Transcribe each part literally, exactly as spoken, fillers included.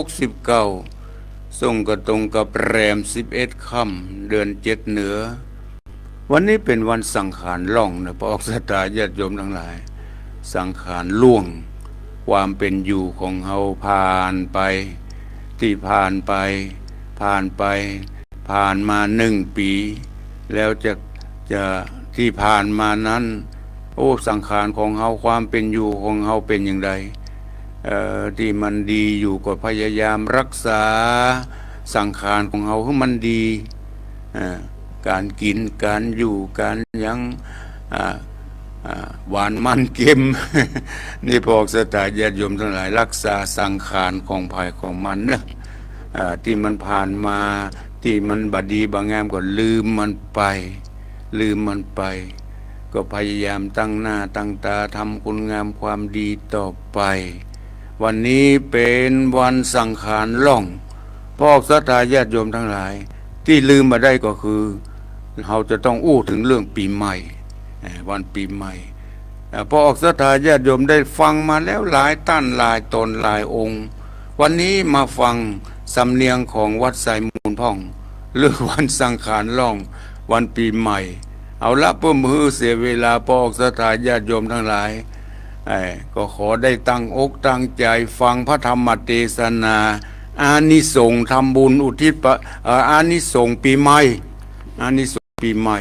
กสิบเก้า ซึ่งก็ตรงกับแรมสิบเอ็ดค่ำ เดือนเจ็ดเหนือ วันนี้เป๋นวันสังขารล่องนะ พระออกศรัทธาญาติโยมตังหลาย สังขารล่วง ความเป๋นอยู่ของเฮาผ่านไป ตี้ผ่านไป ผ่านไป ผ่านมาหนึ่งปี๋ แล้วจะ จะ ตี้ผ่านมานั้น โอ้ สังขารของเฮา ความเป๋นอยู่ของเฮาเป๋นอย่างใด เอ่อ ตี้มันดีอยู่ก็พยายามรักษาสังขารของเฮาหื้อมันดี เอ่อ ก๋านกิ๋น ก๋านอยู่ ก๋านหยัง อ่า อ่า หวานมันเค็ม นี่พระออกศรัทธาญาติโยมตังหลาย รักษาสังขารของใผของมันนะ อ่า ตี้มันผ่านมา ตี้มันบ่ดีบ่งามก็ลืมมันไป ลืมมันไป ก็พยายามตั้งหน้าตั้งต๋าทำคุณงามความดีต่อไป วันนี้เป๋นวันสังขารล่อง พระออกศรัทธาญาติโยมตังหลาย ตี้ลืมบ่ได้ก็คือ เฮาจะต้องอู้เถิงเรื่องปี๋ใหม่ เอ่อ วันปี๋ใหม่ เอ่อ พระออกศรัทธาญาติโยมได้ฟังมาแล้วหลายต้านหลายต๋นหลายองค์ วันนี้มาฟังสำเนียงของวัดไซมูลพ่อง เรื่องวันสังขารล่อง วันปี๋ใหม่ เอาละ เปื้อบ่หื้อเสียเวลาพระออกศรัทธาญาติโยมตังหลาย เอ่อ ก็ขอได้ตั้งอกตั้งใจ๋ฟังพระธรรมเตสนา อานิสงส์ทำบุญอุทิศปะ เอ่อ อานิสงส์ปี๋ใหม่ อานิสงส์ปี๋ใหม่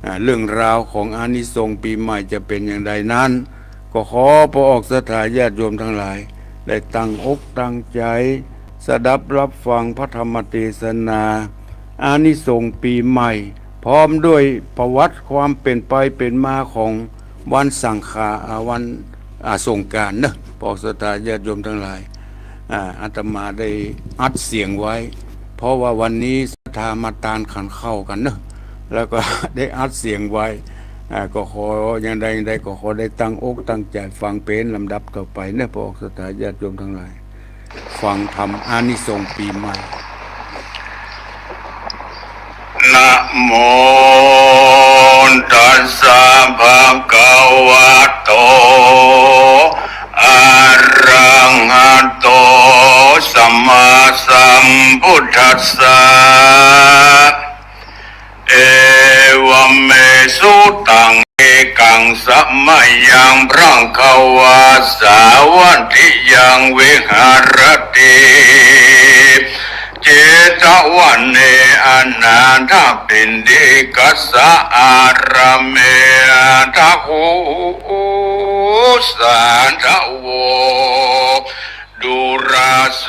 อ่า เรื่องราวของอานิสงส์ปี๋ใหม่จะเป๋นอย่างใดนั้น ก็ขอพระออกศรัทธาญาติโยมตังหลาย ได้ตั้งอกตั้งใจ๋สดับรับฟังพระธรรมเตสนา อานิสงส์ปี๋ใหม่ พร้อมด้วยประวัติความเป๋นไปเป๋นมาของวันสังขา อ่า วัน อ่า สงกรานต์เนาะ พระออกศรัทธาญาติโยมตังหลาย อ่า อาตมาได้อัดเสียงไว้ เพราะว่าวันนี้ศรัทธามาตานขันข้าวกั๋นเนาะ แล้วก็ได้อัดเสียงไว้ อ่า ก็ขออย่างใดอย่างใดก็ขอได้ตั้งอกตั้งใจ๋ฟังเป๋นลำดับต่อไปเนาะ พระออกศรัทธาญาติโยมตังหลาย ฟังธรรมอานิสงส์ปี๋ใหม่ นะโมตัสสะ ภะคะวะโต อะระหะโต สัมมาสัมพุทธัสสะ เอวะเม สุตัง เอกัง สะมะยัง ภะคะวา สาวัตถิยัง วิหะระติ เจตะวะเน อนาถะปิณฑิกัสสะ อารามเม อัตถะคู สาทะโว ดูราโส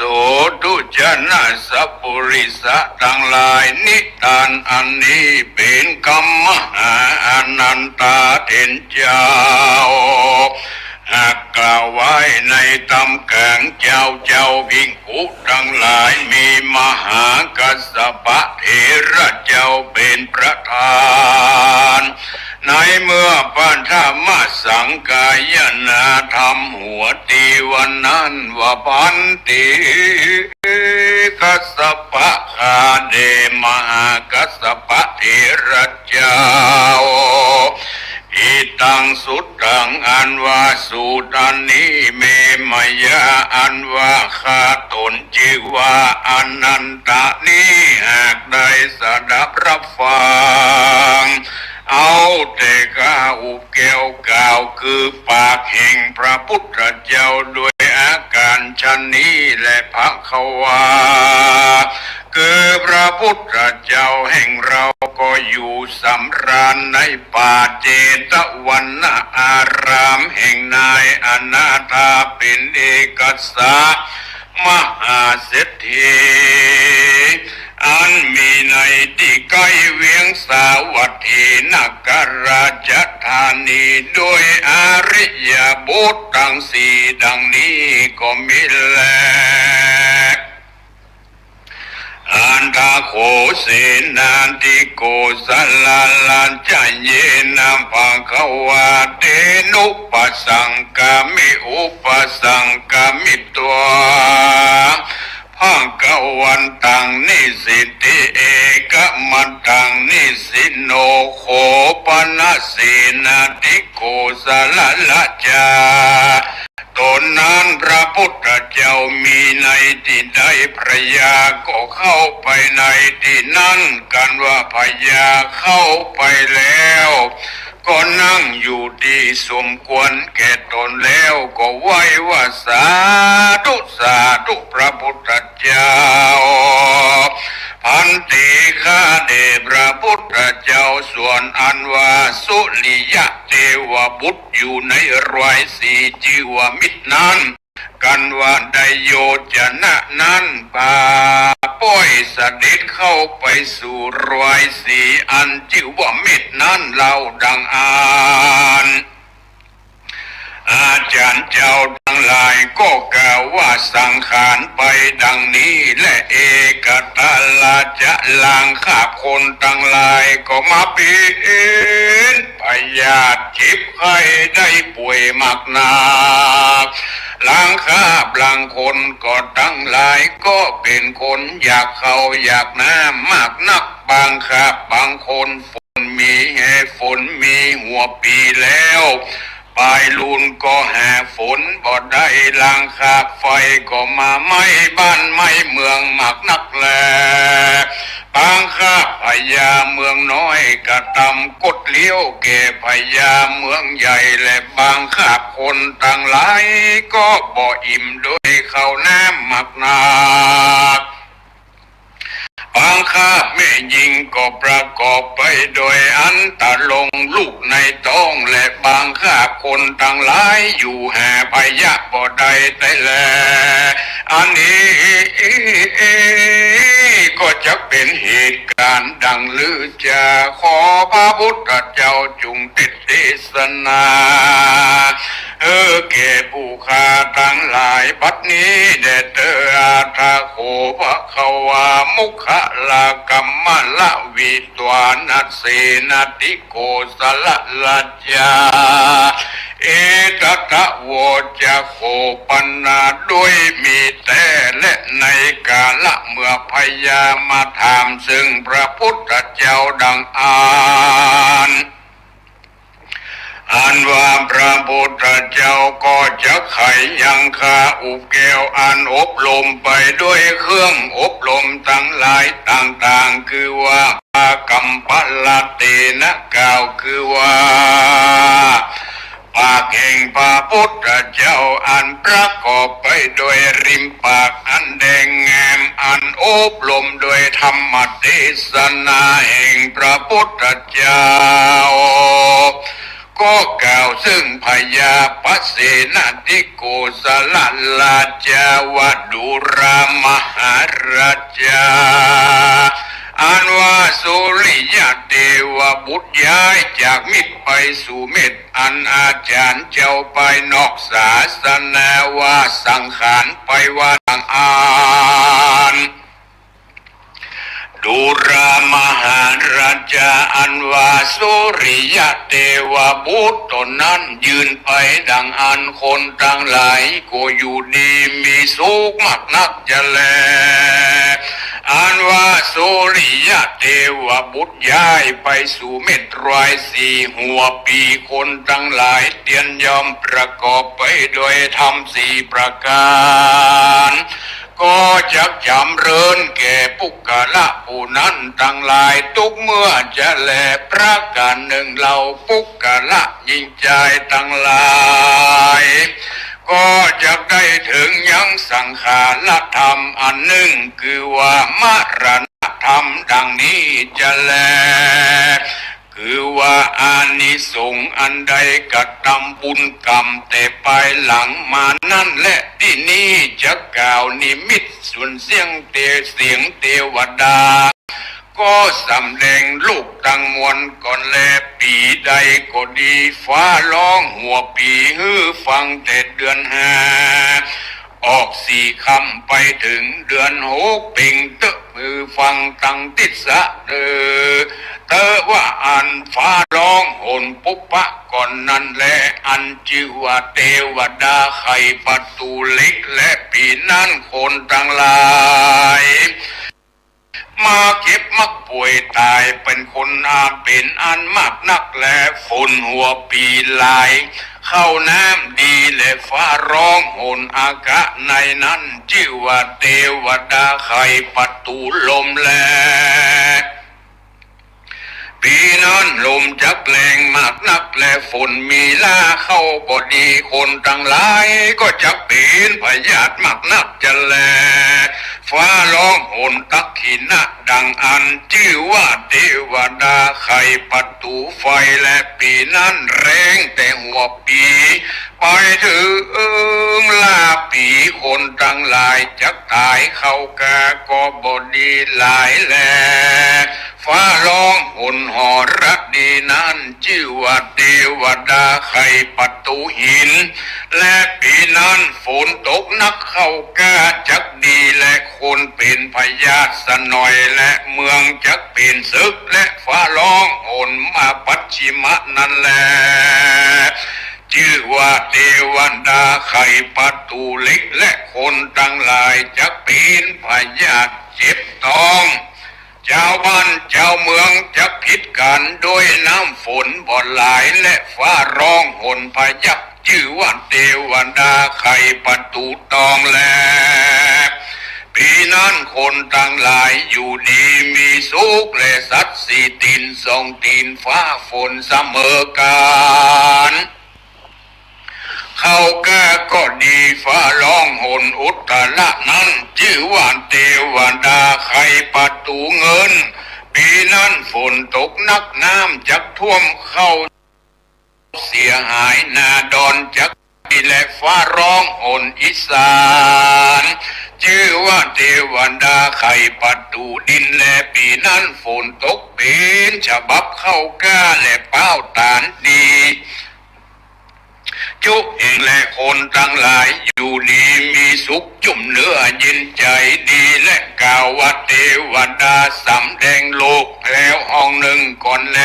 ตุจนะ สัปปุริสะตังหลาย นิตานอันนี้เป๋นกำมหาอานันทะเถรเจ้า หากกล่าวไว้ในธรรมก๋างเจ้า เจ้าภิกขุตังหลาย มีมหากัสสปะเถระเจ้าเป๋นประธาน ในเมื่อปฐมสังกายนาธรรมหัวตี้วันนั้นว่า ภันติ กัสสปะ ข้าแด่มหากัสสปะเถระเจ้า อิตัง สุตตัง อันว่าสูตรอันนี้ เม มะยะ อันว่าข้าต๋น จื้อว่าอานันทะนี้ หากได้สดับรับฟัง เอาแต่ข้าหุบแก้วกล่าว คือปากแห่งพระพุทธเจ้า ด้วยอาก๋ารชะนี้แล ภะคะวา คือพระพุทธเจ้าแห่งเราก็อยู่สำราญในป่าเจตวันนอารามแห่งนายอนาถาปิณฑิกัสสะ มหาเศรษฐี อันมีในตี้ใก้เวียงสาวัตถีนคราชธานี ด้วยอริยบุตรตังสี่ดังนี้ก็มีแล อัตถะโข เสนาธิโกสลารัจเยนะ ภะคะวา เตนุปสังคามิ อุปสังคามิตวา ภะคะวันตัง นิสสิติ เอกมัตตัง นิสสิโน โข ปะนะ เสนาธิโกสลารัจจา ต๋นนั้นพระพุทธเจ้ามีในตี้ใด พญาก็เข้าไปในตี้นั้น กันว่าพญาเข้าไปแล้ว ก็นั่งอยู่ตี้สมควรแก่ต๋นแล้ว ก็ไหว้ว่า สาธุ สาธุ พระพุทธเจ้า ภันเต ข้าแด่พระพุทธเจ้า ส่วนอันว่าสุริยะเทวบุตรอยู่ในรอยสีจื้อว่ามิตรนั้น กันว่าไดโยจนะนั้น ปาป้อยเสด็จเข้าไปสู่รอยสีอันจื้อว่ามิตรนั้นเล่าดังอั้น อาจารย์เจ้าตังหลายก็กล่าวว่าสังขารไปดังนี้แล เอกัตตาลาจะ ลางคาบคนตังหลายก็มาเป๋นพยาธิเจ็บไข้ได้ป่วยมากนัก ลางคาบลางคนก็ตังหลายก็เป๋นคนอยากข้าวอยากน้ำมากนัก บางคาบบางคน นมีแฮฝนมีหัวปี๋แล้ว ปายลูนก็หาฝนบ่ได้ ลางคาบไฟก็มาไหม้บ้านไหม้เมืองมากนักแล บางคาบพญาเมืองน้อยกระตำกดเลี้ยวแก่พญาเมืองใหญ่ และบางคาบคนตังหลายก็บ่อิ่มโดยข้าวน้ำมากนัก บางคาบแม่ญิงก็ประกอบไปโดยอันตะลงลูกในต๊อง และบางคาบคนตังหลายอยู่หาพยาบ่ได้แต๊แล อันนี้ก็จักเป๋นเหตุก๋ารณ์ดังลือจา ขอพระพุทธเจ้าจุ่งเตสน์เตสนา เออ แก่ผู้ข้าตังหลาย บัดนี้แด่เตอ อาทาโข ภะคะวา มุคคลากัมมะละวิตวานะเสนะ ติโกสละละจา เอตะทะโวจะโข ปนา ด้วยมีแต๊ และในกาละเมื่อพญามาถามเซิ่งพระพุทธเจ้าดังอั้น อันว่าพระพุทธเจ้าก็จักไขยังคาอุบแก้วอันอบรมไปด้วยเครื่องอบรมตังหลายต่างๆ คือว่า พระกัมปะละเตนะ กล่าวคือว่า ปากแห่งพระพุทธเจ้าอันประกอบไปด้วยริมปากอันแดงงาม อันอบรมด้วยธรรมเตสนาแห่งพระพุทธเจ้า ก็กล่าวเซิ่งพญาปเสนะติโกสละราชาว่า ดูรา มหาราชา อันว่าสุริยะเทวบุตรย้ายจากมิตรไปสู่เมต อันอาจารย์เจ้าไปนอกศาสนาว่าสังขารไปว่าดังอั้น ดูรา มหาราชา อันว่าสุริยะเทวบุตรต๋นนั้นยืนไปดังอั้น คนตังหลายก็อยู่ดีมีสุขมากนักจะแล อันว่าสุริยะเทวบุตรย้ายไปสู่เมตรายสีหัวปี๋ คนตังหลายเตียนย่อมประกอบไปด้วยธรรมสี่ประก๋าร ก็จักจ๋ำเริญแก่ปุคคละผู้นั้นตังหลาย ตุ๊กเมื่อจะแล ประก๋ารนึ่งเล่า ปุคคละญิงจายตังหลาย ก็จักได้เถิงยังสังขารธรรมอันนึ่ง คือว่ามรณธรรมดังนี้จะแล คือว่าอานิสงส์อันได้กระตำบุญกรรมแต่ปายหลังมานั้นแล ตี้นี้จะกล่าวนิมิตส่วนเสี้ยงเต เสียงเตวดา ก็สำแดงลูกตังมวลก่อนแล ปี๋ใดก็ดี ฟ้าฮ้องหัวปี๋หื้อฟังแต่เดือนห้า ออกสี่ค่ำไปเถิงเดือนหกเพ็งเต๊อะ หื้อฟังตังติสสะเต๊อะ เต๊อะว่าอันฟ้าฮ้องหนปุพพะก่อนนั้นแล อันจื้อว่าเตวดาไขประตู๋เหล็ก และปี๋นั้นคนตังหลาย ม มาเจ็บมักป่วยต๋ายเป๋นคนอาเป๋นอันมากนักแล ฝนหัวปี๋หลาย ข้าวน้ำดีแล ฟ้าร้องหน อากาศในนั้นจื้อว่าเตวดาไขประตู๋ลมแล ปี๋นั้นลมจักแรงมากนักแล ฝนมีหล้าเข้าบ่ดี คนตังหลายก็จักเป๋นพยาธิมากนักจะแล ฟ้าร้องหนตักขิณะดังอั้น จื้อว่าเตวดาไขประตู๋ไฟแล ปี๋นั้นแรงแต่หัวปี๋ ไปเถิงหล้าปี๋ คนตังหลายจักต๋าย เข้ากาก็บ่ดีหลายแล ฟ้าร้องหนหรดีนั้น จื้อว่าเตวดาไขประตู๋หิน และปี๋นั้นฝนตกนัก เข้ากาจักดีแล คนเป๋นพยาธิสะหน่อย และเมืองจักเป๋นศึก และฟ้าร้องหนมาปัจฉิมะนั้นแล จื้อว่าเตวดาไขประตู๋เหล็ก และคนตังหลายจักเป๋นพยาธิเจ็บต๊อง จาวบ้านจาวเมืองจักผิดกั๋น ด้วยน้ำฝนบ่หลาย และฟ้าร้องหนพยับ จื้อว่าเตวดาไขประตู๋ตองแล ปี๋นั้นคนตังหลายอยู่ดีมีสุขแล สัตว์สี่ตี๋นสองตี๋น ฟ้าฝนเสมอกั๋น เข้ากาก็ดี ฟ้าร้องหนอุตตระนั้น จื้อว่าเตวดาไขประตู๋เงิน ปี๋นั้นฝนตกนัก น้ำจักท่วมเข้า เสียหายนาดอนจักดี และฟ้าร้องหนอีสาน จื้อว่าเตวดาไขประตู๋ดินแล ปี๋นั้นฝนตกเป๋นฉบับ เข้ากาและป๊าวต๋านดี จุเองและคนตังหลายอยู่ดีมีสุข จุ่มเนื้อเย็นใจ๋ดี และกล่าวว่าเตวดาสำแดงโลกแล้วห้องนึ่งก่อนแล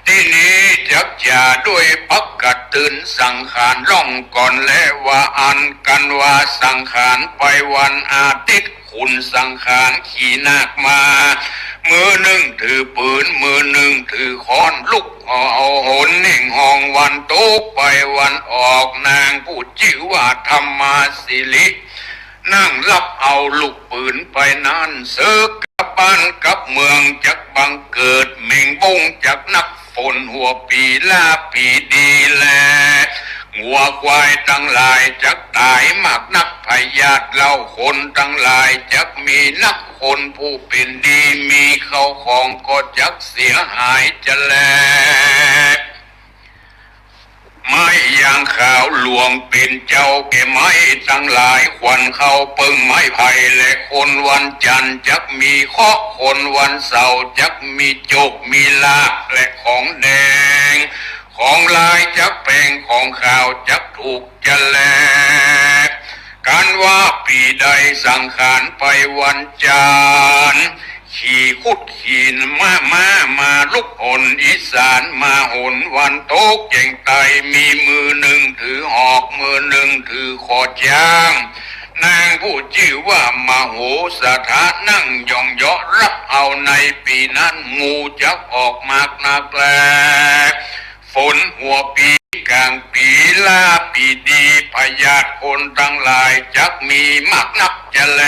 ตี้นี้จักจ๋าด้วยปักกะตื่นสังขารล่องก่อนแล ว่าอั้นกั๋นว่าสังขารไปวันอาทิตย์ ขุนสังขารขี่นาคมา มือนึ่งถือปืน มือนึ่งถือค้อน ลุกเอาหนแห่งห้องวันตกไปวันออก นางผู้จื้อว่าธรรมาสิริ นั่งรับเอาลูกปืนไปนั้น ศึกกลับบ้านกลับเมืองจักบังเกิด แมงบงจักนัก ฝนหัวปี๋หล้าปี๋ดีแล งัวควายตังหลายจักต๋ายมากนัก พยาธิเล้าคนตังหลายจักมีนัก คนผู้เป๋นดีมีเข้าของก็จักเสียหายจะแล ไม้ยางขาวหลวงเป๋นเจ้าแก่ไม้ตังหลาย ขวัญเข้าเปิ้งไม้ไผ่ และคนวันจันทร์จักมีเคราะห์ คนวันเสาร์จักมีโจคมีลาภ และของแดง ของลายจักแปง ของขาวจักถูกจะแล กันว่าปี๋ใดสังขารไปวันจันทร์ ขี่ครุฑขี่ม้า ม้ามาลุกหนอีสาน มาหนวันตกแจ่งใต้ มีมือนึ่งถือหอก มือนึ่งถือขอจ้าง นางผู้จื้อว่ามโหสถา นั่งย่องเยาะรับเอาในปี๋นั้น งูจักออกมากนักแล ฝนหัวปี๋ก๋างปี๋หล้าปี๋ดี พยาธิคนตังหลายจักมีมากนักจะแล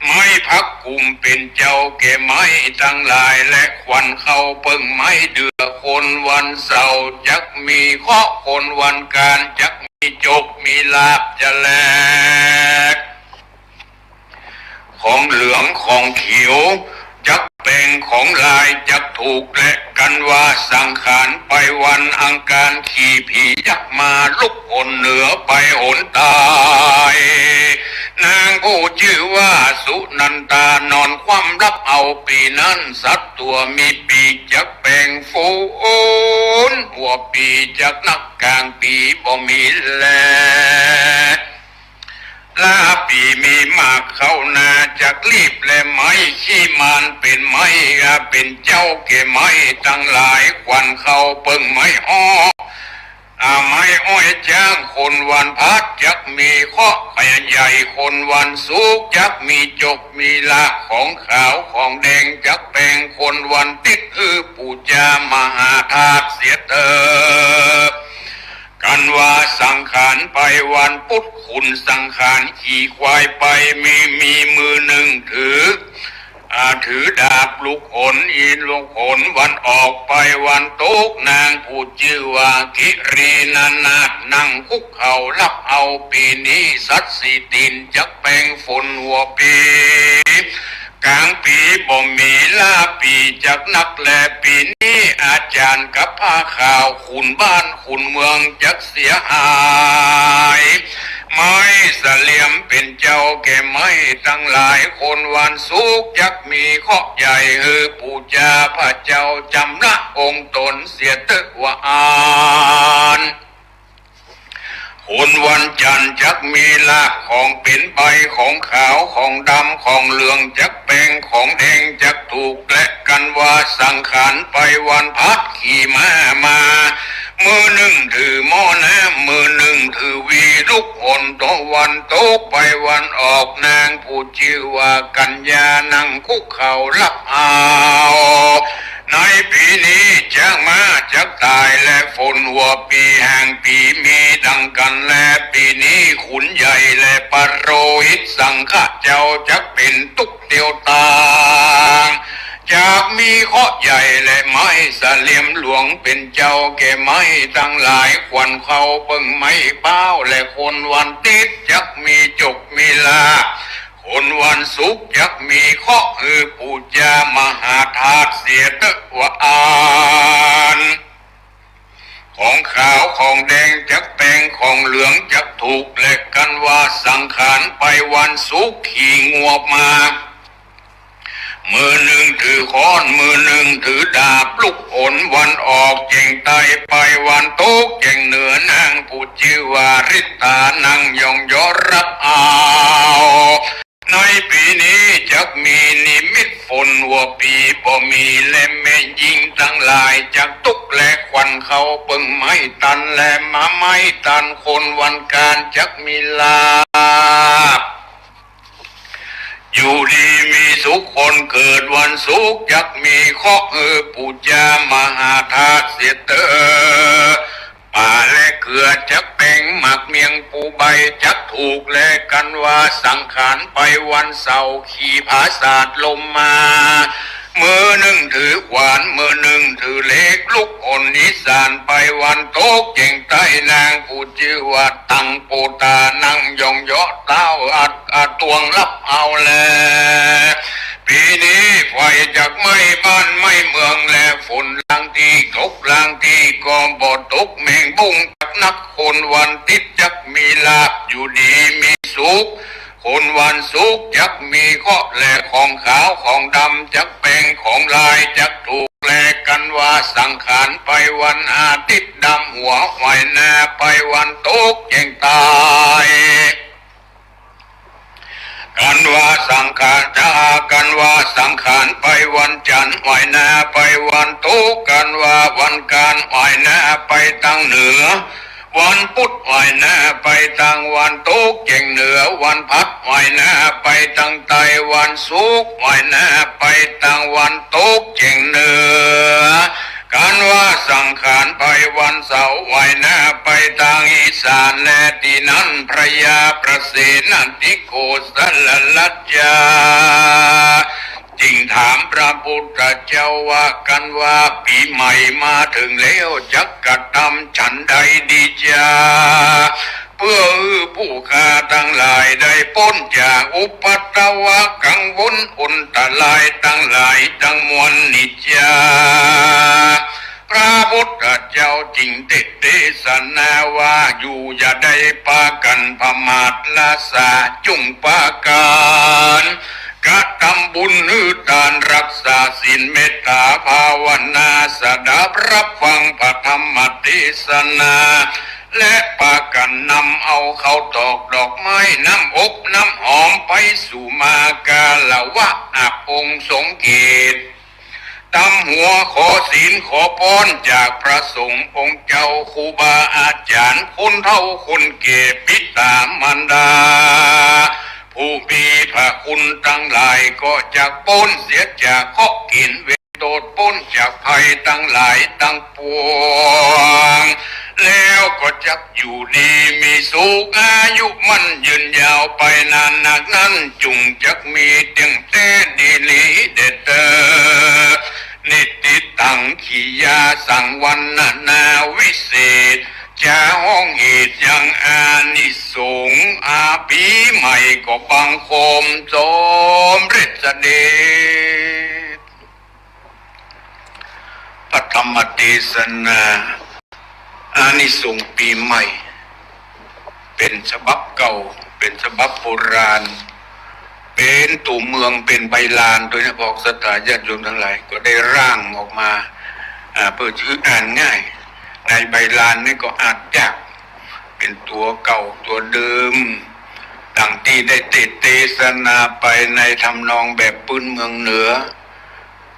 ไม้ผักกุมเป๋นเจ้าแก่ไม้ตังหลาย และขวัญเข้าเปิ้งไม้เดือ คนวันเสาร์จักมีเคราะห์ คนวันจันทร์จักมีโจคมีลาภจะแล ของเหลืองของเขียวจักแปง ของลายจักถูก และกันว่าสังขารไปวันอังคาร ขี่ผียักษ์มาลุกหนเหนือไปหนใต้ นางผู้จื้อว่าสุนันทานอนคว่ำรับเอาปี๋นั้น สัตว์ตั๋วมีปีกจักแปง ฝนหัวปี๋จักนัก ก๋างปี๋บ่มีแล หล้าปี๋มีมาก เข้านาจักลีบ และไม้ขี้มารเป๋นไม้ เป๋นเจ้าแก่ไม้ตังหลาย ขวัญเข้าเปิ้งไม้ฮ้อ อา ไม้อ้อยจ๊าง คนวันพฤหัสจักมีเคราะห์ใหญ่ คนวันศุกร์จักมีโจคมีลาภ ของขาวของแดงจักแป๋ง คนวันติ๊ดหื้อปู๋จามหาธาตุเสียเต๊อะ กันว่าสังขารไปวันปุ๊ด ขุนสังขารขี่ควายไป มี มีมือนึ่งถือ อ่า ถือดาบลูกหน อีลูกหนวันออกไปวันตก นางผู้จื้อว่ากิรินานาถนั่งคุกเข่าฮับเอา ปี๋นี้สัตว์สี่ตี๋นจักแป๋ง ฝนหัวปี๋ ก๋างปี๋บ่มี ลาปี๋จักนักแล ปี๋นี้อาจารย์กับผ้าขาว ขุนบ้านขุนเมืองจักเสียหาย ไม้เสลียมเป๋นเจ้าแก่ไม้ตังหลาย คนวันศุกร์จักมีเคราะห์ใหญ่ หื้อปู๋จาพระเจ้าจำระองค์ต๋นเสียเต๊อะว่าอั้น คนวันจันทร์จักมีลาภ ของเป๋นใบ ของขาว ของดำ ของเหลืองจักแป๋ง ของแดงจักถูก และกันว่าสังขารไปวันพฤหัสขี่ม้ามา มือนึ่งถือหม้อน้ำ มือนึ่งถือวี ลูกหนตะวันตกไปวันออก นางผู้จื้อว่ากัญญานั่งคุกเข่าฮับเอา ในปี๋นี้จ๊างม้าจักต๋าย และฝนหัวปี๋หางปี๋มีดังกั๋นแล ปี๋นี้ขุนใหญ่และปโรหิตสังฆะเจ้าจักเป๋นตุ๊กข์เตียวตาง จักมีเคราะห์ใหญ่ และไม้เสลียมหลวงเป๋นเจ้าแก่ไม้ตังหลาย ขวัญเขาเปิ้งไม้เป๊า และคนวันติ๊ดจักมีโจคมีลาภ คนวันศุกร์จักมีเคราะห์ หื้อปู๋จามหาธาตุเสียเต๊อะว่าอั้น ของขาวของแดงจักแป๋ง ของเหลืองจักถูก และกันว่าสังขารไปวันศุกร์ขี่งัวมา มือนึ่งถือค้อน มือนึ่งถือดาบ ลูกหนวันออกแจ่งใต้ ไปวันตกแจ่งเหนือ นางผู้จื้อว่าริตานั่งย่องเยาะฮับเอา ในปี๋นี้จักมีนิมิตฝนหัวปี๋บ่มี และแม่ญิงตังหลายจักตุ๊กข์ และขวัญเขาเปิ้งไม้ตัน และมาไม้ตัน คนวันกาญจักมีลาภ อยู่ดีมีสุข คนเกิดวันศุกร์จักมีเคราะห์ หื้อปู๋จามหาธาตุเสียเต๊อะ ป่าและเกือจักแป๋ง หมากเมี่ยงปูใบจักถูก และกันว่าสังขารไปวันเสาร์ ขี่ผาสาดลมมา มือนึ่งถือขวาน มือนึ่งถือเหล็ก ลุกหนอีสานไปวันตกแจ่งใต้ นางผู้จื้อว่าตังโปตา นั่งย่องเยาะเต๊าอัด อาตวงฮับเอาแล ปี๋นี้ไฟจักไหม้บ้านไหม้เมือง และฝนลางตี้ตกลางตี้ก็บ่ตก แมงบุ้งจักนัก คนวันติ๊ดจักมีลาภ อยู่ดีมีสุข คนวันศุกร์จักมีเคราะห์ และของขาวของดำจักแป๋ง ของลายจักถูก และกันว่าสังขารไปวันอาทิตย์ ดำหัวไหวนาไปวันตกแจ่งใต้ กันว่าสังขาร จะหากันว่าสังขารไปวันจันทร์ไหวนาไปวันตก กันว่าวันกาญไหวนาไปตางเหนือ วันพุธไหวนาไปตางวันตกแจ่งเหนือ วันพฤหัสไหวนาไปตางใต้ วันศุกร์ไหวนาไปตางวันตกแจ่งเหนือ กันว่าสังขารไปวันเสาร์ไหวนาไปตางอีสาน และตี้นั้นพระยาประเสนทิโกศลรัชชา จึงถามพระพุทธเจ้าว่า กันว่าปี๋ใหม่มาเถิงแล้ว จักกระทำฉันใดดีจา เปื้อหื้อผู้ข้าตังหลายได้ป๊นจากอุปัตตวะกังวลอันตรายตังหลายตังมวลนี้จา พระพุทธเจ้าจึงเตศน์เตสนาว่า อยู่อย่าได้ปากั๋นผมาทละสา จุ่งปากั๋นกระทำบุญหื้อตาน รักษาศีล เมตตาภาวนา สดับฮับฟังพระธรรมเตสนา และปากั๋นนำเอาข้าวตอกดอกไม้ น้ำอบน้ำหอม ไปสู่มาคารวะอาภรณ์สงเกต ตำหัวขอศีลขอพรจากพระสงฆ์องค์เจ้า ครูบาอาจ๋ารย์ คนเฒ่าคนแก่ บิดามารดา ผู้มีพระคุณตังหลาย ก็จักป๊นเสียจากเคราะห์เข็ญเวร โตษป๊นจากภัยตังหลายตังปวง แล้วก็จักอยู่ดีมีสุข อายุมั่นยืนยาวไปนานนัก นั้นจุ่งจักมีเตี้ยงแต๊ดีหลีแด่เต๊อ นิตติตัง กิริยาสังวรรณนาวิเศษ จะฮ้องเหตุยังอานิสงส์ อา ปี๋ใหม่ก็บังคมสมเร็จเสด็จ พระธรรมเตสนา อานิสงส์ปี๋ใหม่ เป๋นฉบับเก่า เป๋นฉบับโบราณ เป๋นตั๋วเมือง เป๋นใบลานตวยนะ พวกศรัทธาญาติโยมตังหลาย ก็ได้ร่างออกมา อ่า เปื้อจะอ่านง่าย ในใบลานนี่ก็อ่านยาก เป๋นตั๋วเก่าตั๋วเดิม ดังตี้ได้เตสนาไปในทำนองแบบปื้นเมืองเหนือ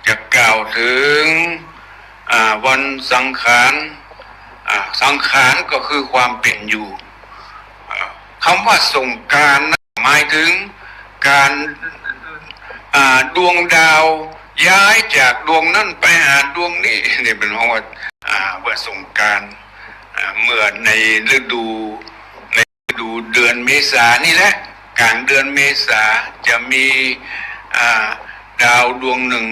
จะกล่าวเถิง อ่า วันสังขาร อ่า สังขารก็คือความเป๋นอยู่ อ่า กำว่าสงกรานต์นะ หมายเถิงก๋าน อ่า ดวงดาวย้ายจากดวงนั้นไปหาดวงนี้ นี่เปิ้นฮ้องว่า อ่า ว่าสงกรานต์ อ่า เมื่อในฤดู ฤดูเดือนเมษานี่แหละ ก๋างเดือนเมษาจะมี อ่า ดาวดวงนึ่ง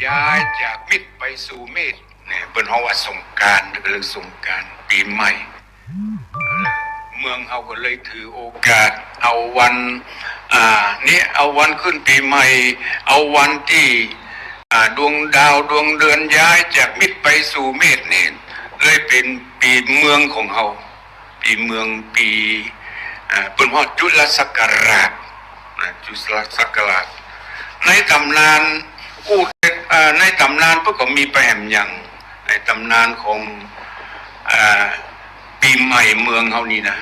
ย้ายจากมิถไปสู่เมษ เนี่ย เปิ้นฮ้องว่าสงกรานต์ เรียกสงกรานต์ ปี๋ใหม่ เมืองเฮาก็เลยถือโอกาสเอาวัน อ่า เนี่ย เอาวันขึ้นปี๋ใหม่ เอาวันตี้ อ่า ดวงดาวดวงเดือนย้ายจากมิถไปสู่เมษนี่ เลยเป๋นปี๋เมืองของเฮา ปี๋เมือง ปี๋ อ่า เปิ้นฮ้องจุลศักราช นะ จุลศักราช ในต๋ำนานอู้ อ่า ในต๋ำนานเปิ้นก็มีไปแหมอย่าง ในต๋ำนานของ อ่า ปี๋ใหม่เมืองเฮานี่นะ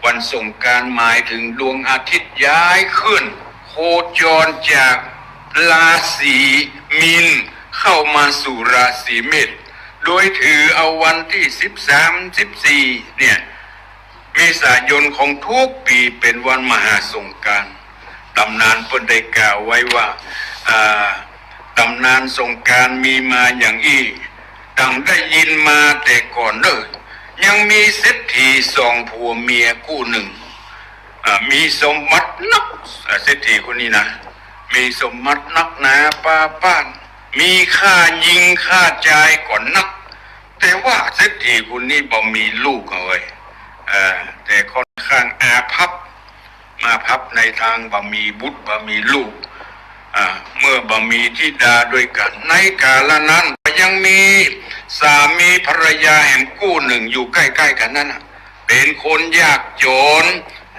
วันสงกรานต์หมายเถิงดวงอาทิตย์ย้ายเคลื่อนโคจรจากราศีมีนเข้ามาสู่ราศีเมษ โดยถือเอาวันตี้สิบสาม สิบสี่ เนี่ย เมษายนของทุกปี๋เป๋นวันมหาสงกรานต์ ต๋ำนานเปิ้นได้กล่าวไว้ว่า อ่า ต๋ำนานสงกรานต์มีมาอย่างอี้ ดังได้ยินมาแต่ก่อนเนิ่น ยังมีเศรษฐีสองผัวเมียกู้นึ่ง อ่า มีสมบัตินัก อ่า เศรษฐีคนนี้นะ มีสมบัตินักหนาปาป๊าน มีข้าญิงข้าจายก็นัก แต่ว่าเศรษฐีคนนี้บ่มีลูกเว้ย เอ่อ แต่ค่อนข้างอาภัพ อาภัพในตางบ่มีบุตรบ่มีลูก อ่า เมื่อบ่มีธิดาด้วยกั๋น ในกาละนั้นยังมีสามีภรรยาแหมกู้นึ่งอยู่ใก้ๆ กั๋นนั้นน่ะ เป๋นคนยากจ๋น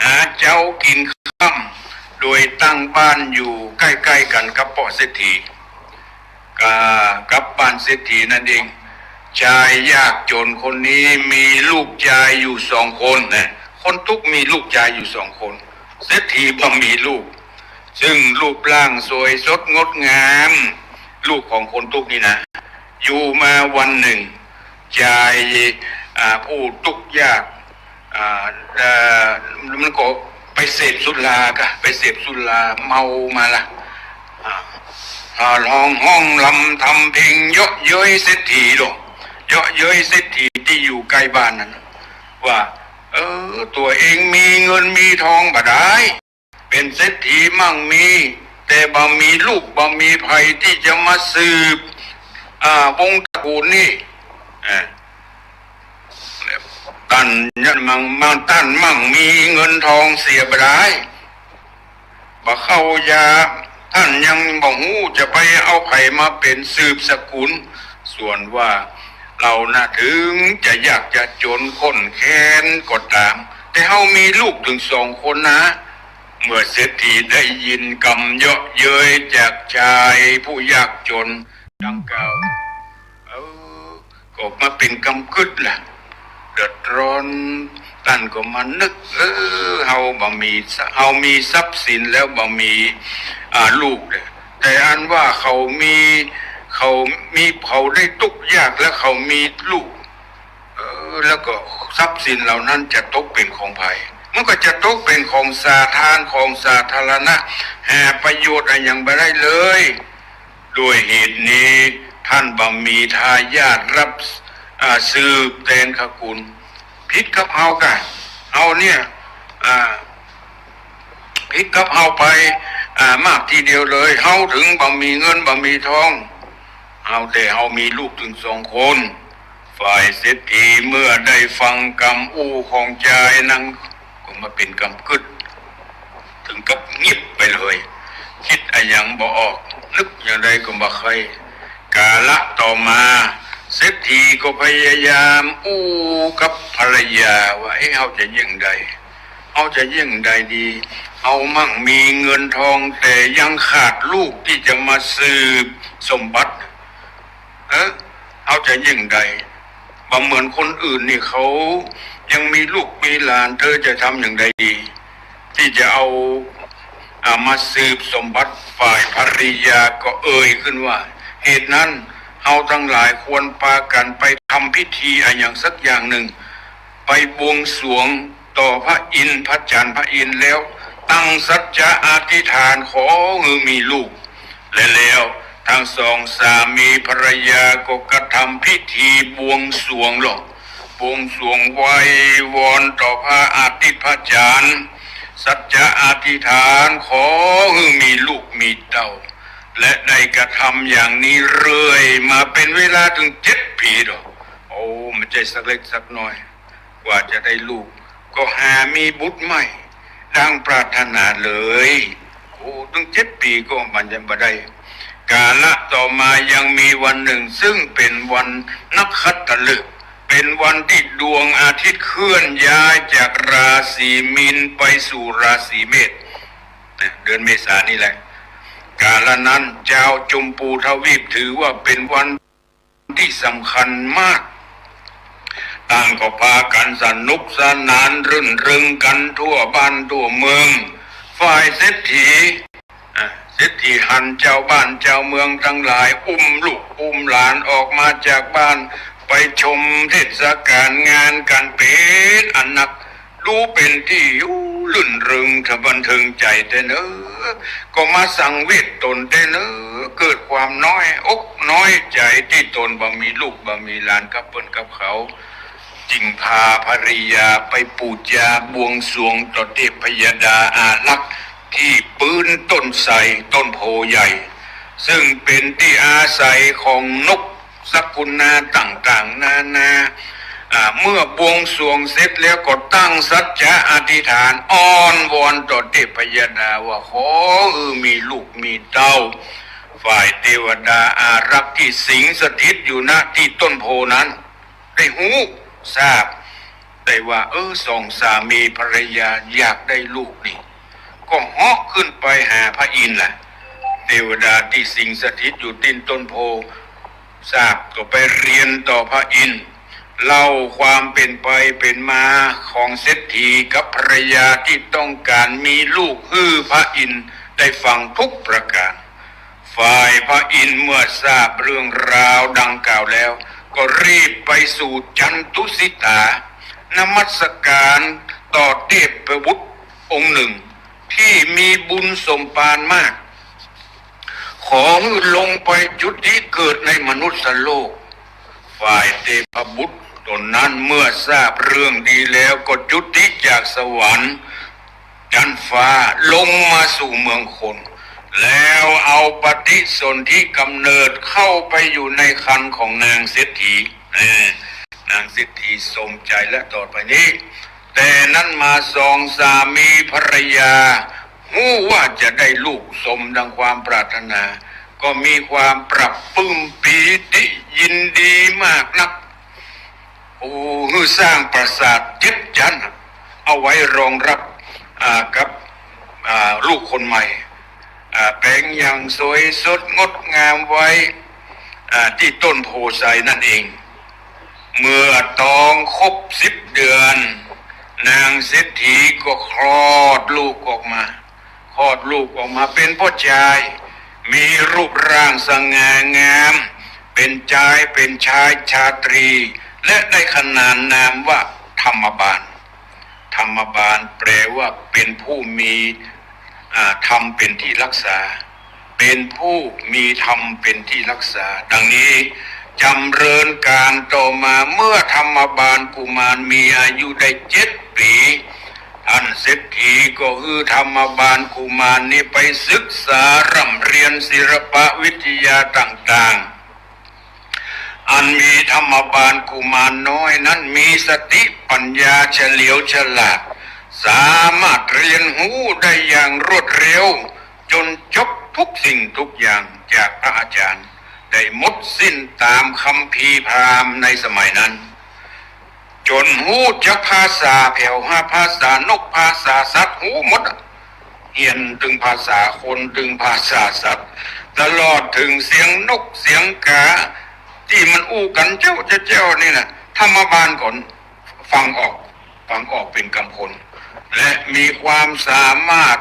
หาเจ๊ากิ๋นค่ำ โดยตั้งบ้านอยู่ใก้ๆ กั๋นกับป้อเศรษฐี กา กับบ้านเศรษฐีนั้นเอง จายยากจ๋นคนนี้มีลูกจายอยู่สองคนนะ คนตุ๊กมีลูกจายอยู่สองคน เศรษฐีบ่มีลูก ซึ่งรูปร่างสวยสดงดงาม ลูกของคนตุ๊กนี่นะ อยู่มาวันนึ่ง จาย อ่า ผู้ตุ๊กยาก อ่า เอ่อ มันก็ไปเสพสุราก่ะ ไปเสพสุราเมามาละ อ่า อ่า ฮ้อง ฮ้องรำทำเพลงเยาะเย้ยเศรษฐีโล เยาะเย้ยเศรษฐีตี้อยู่ใก้บ้านนั้น ว่า เออ ตั๋วเองมีเงินมีทองบ่ดาย เป๋นเศรษฐีมั่งมี แต่บ่มีลูกบ่มีใผตี้จะมาสืบ อ่า วงศ์ตระกูลนี่ อ่า ต้านยังมั่ง มั่ง ต้านมั่งมีเงินทองเสียบ่ดาย บ่เข้ายา ต้านยังบ่ฮู้จะไปเอาใผมาเป๋นสืบสกุล ส่วนว่าเฮานะ เถิงจะยากจะจ๋นข้นแค้นก็ต๋าม แต่เฮามีลูกเถิงสองคนนะ เมื่อเศรษฐีได้ยินกำเยาะเย้ยจากจายผู้ยากจ๋นดังกล่าว เออ ก็มาเป๋นกำกึ๊ดละ เดือดร้อน ต้านก็มานึก เออ เฮาบ่มี เฮามีทรัพย์สินแล้วบ่มี อ่า ลูกเลย แต่อันว่าเขามี เขามี เขาได้ตุ๊กข์ยาก และเขามีลูก เออ แล้วก็ทรัพย์สินเหล่านั้นจะตกเป๋นของใผ มันก็จะตกเป๋นของสาธาร ของสาธารณะ หาประโยชน์อะหยังบ่ได้เลย ด้วยเหตุนี้ ต้านบ่มีทายาทรับ อ่า สืบแตนขกุล ผิดกับเฮาก่ะ เฮาเนี่ย อ่า ผิดกับเฮาไป อ่า มากทีเดียวเลย เฮาเถิงบ่มีเงินบ่มีทอง เฮา แต่เฮามีลูกเถิงสองคน ฝ่ายเศรษฐีเมื่อได้ฟังกำอู้ของจายนั้น ก็มาเป๋นกำกึ๊ด เถิงกับเงียบไปเลย กึ๊ดอะหยังบ่ออก นึกอย่างใดก็บ่ใค่ กาละต่อมา เศรษฐีก็พยายามอู้กับภรรยาว่า เอ๊ะ เฮาจะเยียะใด เฮาจะเยียะใดดี เฮามั่งมีเงินทอง แต่ยังขาดลูกตี้จะมาสืบสมบัติ เออ เฮาจะเยียะใด บ่เหมือนคนอื่นนี่เขายังมีลูกมีหลาน เธอจะทำอย่างใดดี ตี้จะเอา อ่า มาสืบสมบัติ ฝ่ายภรรยาก็เอ่ยขึ้นว่า เหตุนั้นเฮาตังหลายควรปากั๋นไปทำพิธีอะหยังสักอย่างนึ่ง ไปบวงสรวงต่อพระอินทร์ พระจันทร์พระอินทร์ แล้วตั้งสัจจะอธิษฐานขอหื้อมีลูก และแล้วตังสองสามีภรรยาก็กระทำพิธีบวงสรวงลอ บวงสรวงไหว้วอนต่อพระอาทิตย์พระจันทร์ สัจจะอธิษฐานขอหื้อมีลูกมีเต้า และได้กระทำอย่างนี้เรื่อยมาเป๋นเวลาเถิงเจ็ดปี๋ลอ โอ้ บ่ใจ้สักเล็กสักน้อย กว่าจะได้ลูก ก็หามีบุตรไม่ดังปรารถนาเลย โอ้ ตึงเจ็ดปี๋ก็มันยังบ่ได้ กาละต่อมายังมีวันนึ่ง ซึ่งเป๋นวันนักขัตฤกษ์ เป๋นวันตี้ดวงอาทิตย์เคลื่อนย้ายจากราศีมีนไปสู่ราศีเมษ เดือนเมษานี่แหละ กาละนั้นจาวจมพูทวีปถือว่าเป๋นวัน ตี้สำคัญมาก ต่างก็ปากั๋นสนุกสนานรื่นเริงกั๋นทั่วบ้านทั่วเมือง ฝ่ายเศรษฐี อ่ะ เศรษฐีหันจาวบ้านจาวเมืองตังหลายอุ้มลูกอุ้มหลานออกมาจากบ้าน ไปชมเทศกาลงานกั๋นเป๋นอันนัก ดูเป๋นตี้อยู่รื่นเริงบันเทิงใจ๋แต๊เน่อ ก็มาสังเวชต๋นแต๊เน่อ เกิดความน้อยอกน้อยใจ๋ตี้ต๋นบ่มีลูกบ่มีหลานกับเปิ้นกับเขา จึงพาภรรยาไปปู๋จาบวงสรวงต่อเทพยดาอารักษ์ตี้ปื๊นต้นไทรต้นโพธิ์ใหญ่ ซึ่งเป๋นตี้อาศัยของนก สกุลนาต่างๆ นานา อ่า เมื่อบวงสรวงเสร็จแล้วก็ตั้งสัจจะอธิษฐานอ้อนวอนต่อเทพยดาว่าขอหื้อมีลูกมีเต้า ฝ่ายเทวดาอารักษ์ตี้สิงสถิตอยู่ ณ ตี้ต้นโพธิ์นั้น ได้ฮู้ทราบ ได้ว่า เออ สองสามีภรรยาอยากได้ลูกนี่ ก็เหาะขึ้นไปหาพระอินทร์แหละ เทวดาตี้สิงสถิตอยู่ตี้ต้นโพธิ์ ทราบก็ไปเรียนต่อพระอินทร์ เล่าความเป๋นไปเป๋นมาของเศรษฐีกับภรรยาตี้ต้องก๋านมีลูกหื้อพระอินทร์ได้ฟังทุกประก๋าน ฝ่ายพระอินทร์เมื่อทราบเรื่องราวดังกล่าวแล้ว ก็รีบไปสู่จันตุสิตา นมัสการต่อเทพบุตรองค์นึ่ง ตี้มีบุญสมภารมาก ขอหื้อลงไปจุติเกิดในมนุษย์โลก ฝ่ายเทพบุตรต๋นนั้นเมื่อทราบเรื่องดีแล้วก็จุติจากสวรรค์จั๊นฟ้าลงมาสู่เมืองคน แล้วเอาปฏิสนธิกำเนิดเข้าไปอยู่ในครรภ์ของนางเศรษฐี เออ นางเศรษฐีสมใจ๋และต่อไปนี้ แต่นั้นมาสองสามีภรรยา ฮู้ว่าจะได้ลูกสมดังความปรารถนา ก็มีความปรับปลื้มปีติยินดีมากนัก โอ้ หื้อสร้างปราสาทเจ็ดจั๊น เอาไว้รองรับ อ่า กับ อ่า ลูกคนใหม่ อ่า แป๋งอย่างสวยสดงดงามไว้ อ่า ตี้ต้นโพธิ์ไทรนั่นเอง เมื่อต๊องครบสิบเดือน นางเศรษฐีก็คลอดลูกออกมา คลอดลูกออกมาเป๋นป้อจาย มีรูปร่างสง่างาม เป๋นจาย เป๋นชายชาตรี และได้ขนานนามว่าธรรมบาล ธรรมบาลแปลว่าเป๋นผู้มี อ่า ธรรมเป๋นตี้ฮักษา เป๋นผู้มีธรรมเป๋นตี้ฮักษา ดังนี้ จำเริญกาลต่อมา เมื่อธรรมบาลกุมารมีอายุได้เจ็ดปี๋ ต้านเศรษฐีก็หื้อธรรมบาลกุมารนี้ไปศึกษาร่ำเรียนศิลปวิทยาต่างๆ อันมีธรรมบาลกุมารน้อยนั้นมีสติปัญญาเฉลียวฉลาด สามารถเรียนฮู้ได้อย่างรวดเร็ว จ๋นจบทุกสิ่งทุกอย่างจากพระอาจารย์ได้หมดสิ้นต๋ามคัมภีร์พราหมณ์ในสมัยนั้น จ๋นฮู้จักภาษาแผวฮา ภาษานก ภาษาสัตว์ ฮู้หมดอะ เฮียนตึงภาษาคน ตึงภาษาสัตว์ ตลอดเถิงเสียงนกเสียงก๋า ตี้มันอู้กั๋นเจ๊วเจ๊วเจ๊วนี่นะ ธรรมบาลก็ฟังออก ฟังออกเป๋นกำพล และมีความสามารถ